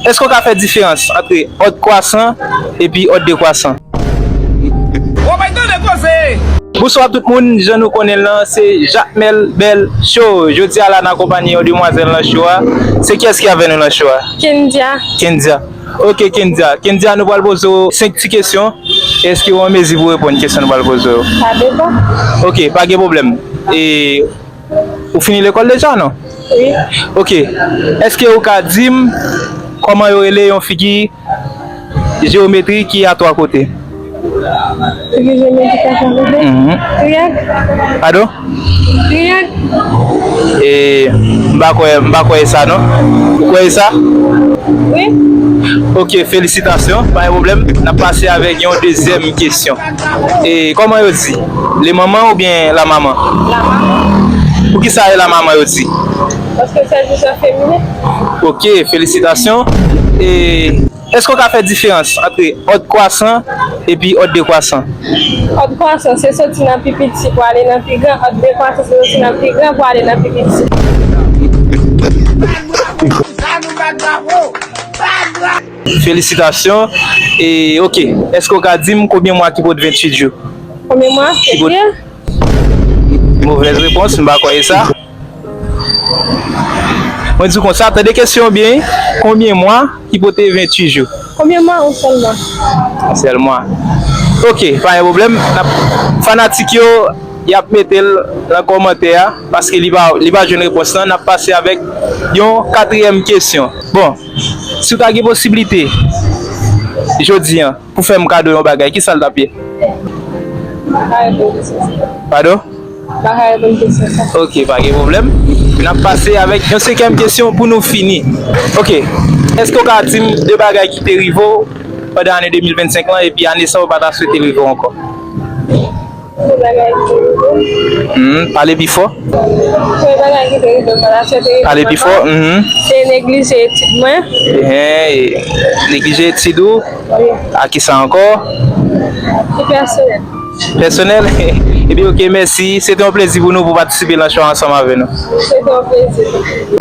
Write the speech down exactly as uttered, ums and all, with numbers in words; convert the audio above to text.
Èske w ka fè diferans antre òd kwasan epi òd dekwasan? Bonswa tout moun, jan nou konnen l lan, se Jakmèl Bèl Show. Jodi a la, n akonpanye yon demwazèl nan show a. Se kiyès ki avè nou nan show a? Kendia. Kendia. Ok, Kendia. Kendia, nou pral poze w senk ti kesyon. Èske w an mezi pou reponn kesyon nou pral poze w? Sa depann. Ok, pa gen pwoblèm. E ou fini lekòl deja, non? Wi. Ok. Èske ou ka di m kòman yo rele yon figi jewometri ki a twa kote? Figi jewometri ki a twa kote? Mhm. Triyang. Padon? Triyang. E m pa kwè, m pa kwè e sa, non. Ou kwè e sa? Wi. Ok, felisitasyon. Pa gen pwoblèm. N ap pase avèk yon dezyèm kesyon. E kòman yo di? Le manman oubyen la maman? La maman. Poukisa e la maman yo di? Paske se jis an feminen. Ok, felisitasyon. E èske w ka fè diferans antre òd kwasan epi òd dekwasan? Òd kwasan se soti nan pi piti pou ale nan pi gran. Òd dekwasan se soti nan pi gran pou ale nan pi piti. Felisitasyon. E, ok, èske w ka di m konbyen mwa ki pot venntuit jou? Konbyen mwa? Ki pot- Fevriye. Movèz repons, m pa kwè e sa. Mwen di w konsa, tande kesyon an byen, wi. Konbyen mwa ki pote venntuit jou? Konbyen mwa? Yon sèl mwa. Yon sèl mwa. Ok, pa gen pwoblèm. N ap, fanatik yo, y ap mete l nan kòmantè a, paske li pa, li pa jwenn repons lan. N ap pase avèk yon katriyèm kesyon. Bon, si w ta gen posiblite, jodi a, pou fè m kado yon bagay, kisa l t ap ye? Pa reponn kesyon sa. Padon? Pa ka reponn kesyon sa. Ok, pa gen pwoblèm. N ap pase avèk yon senkyèm kesyon pou nou fini. Ok, èske w ka di m de bagay ki te rive w pandan ane de mil vennsenk lan, epi ane sa a ou pa ta swete rive w ankò? De bagay ki te rive m. Hmm, pale pi fò. Premye bagay ki te rive m, m pa ta swete rive m ankò. Pale pi fò. Mhm. Se neglije etid mwen. Ehe, e neglije etid ou? Wi. A kisa ankò? Ki pèsonèl. Pèsonèl? Ebyen, ok, mèsi. Se te yon plezi pou nou pou patisipe nan show ansanm avè nou. Se te yon plezi.